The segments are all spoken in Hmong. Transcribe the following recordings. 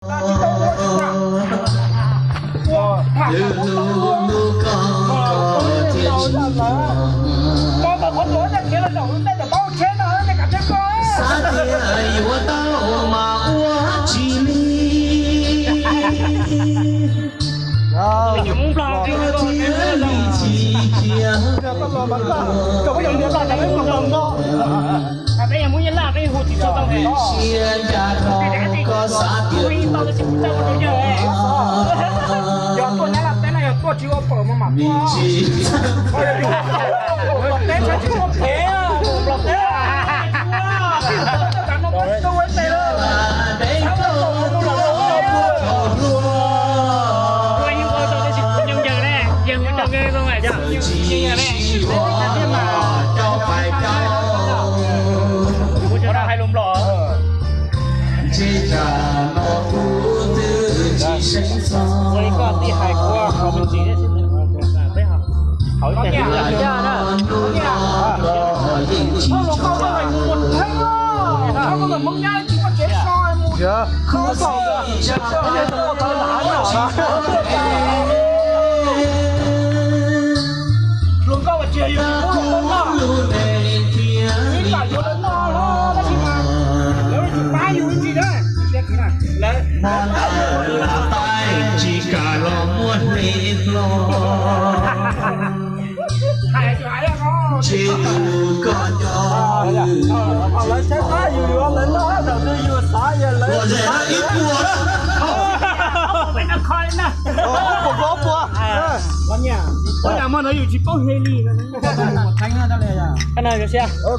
Xav tias yuav tau mas ua tsis li. Cia li cia. Siab ncaj rau koj xav tias Tsis kam los muaj hle hlo. Tsis tus koj nco. Lawv saib yus yuav lawv noj, lawv twb yus xav yog lawv ib puas.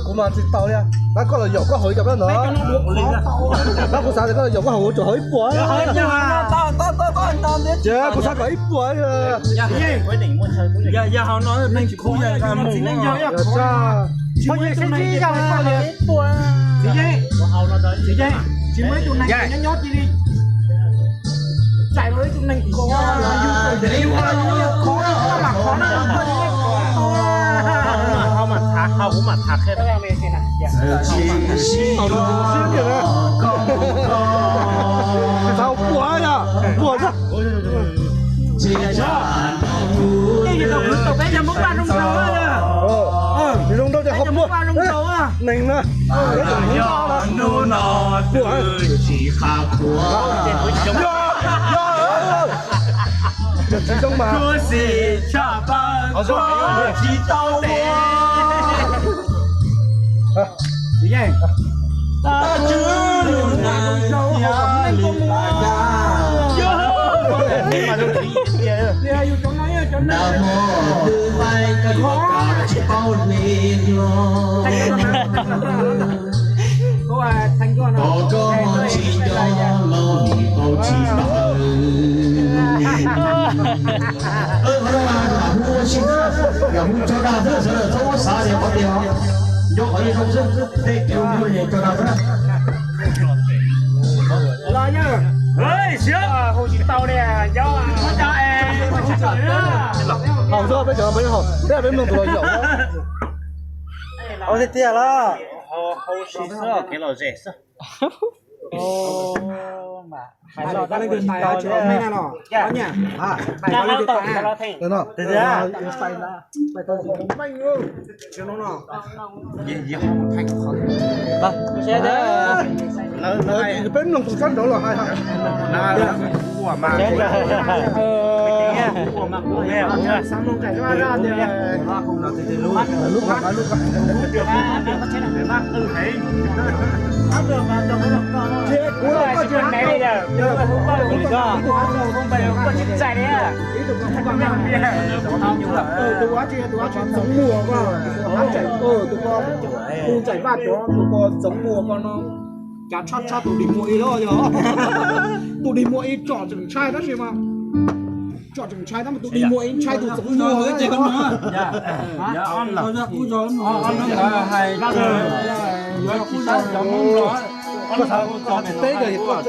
Kuv mas tsis tau li. Tab koj los yaum koj haus ib co peb ntawd. Tab kuv xav tias koj los yaum koj haus tsum haus ib puas. Ces kuv xav kom ib puas. Tau puas, puas. Zoo rau ces ho puas. Neeg na. Puas. Tsis zoo mas. Tos koj tsis nco los nim qau tsis tawm. Lam hu tso dag xwb, sawv daws txhob muab xav tias qhov tias nco qhov zoo xwb, tej kev ua nyuj yees tso dag xwb. Haus xwb, peb cov peb haus, peb peb mloog tus los yaum. Haus tiag tiag los. Peb mloog tus sab nraud los hais. Tus ua tsi, tus ua tsi Ntxoov Muas ko, tus ko, tus ko Ntxoov Muas ko no, cas tshaj tshaj tus Dim Muas ib lub yog. Tus Dim Muas ib tsom tseem ntshai tab sis mas, tsom tseem ntshai tab sis tus Dim Muas ib ntshai tus Ntxoov Muas. Koj xav teb koj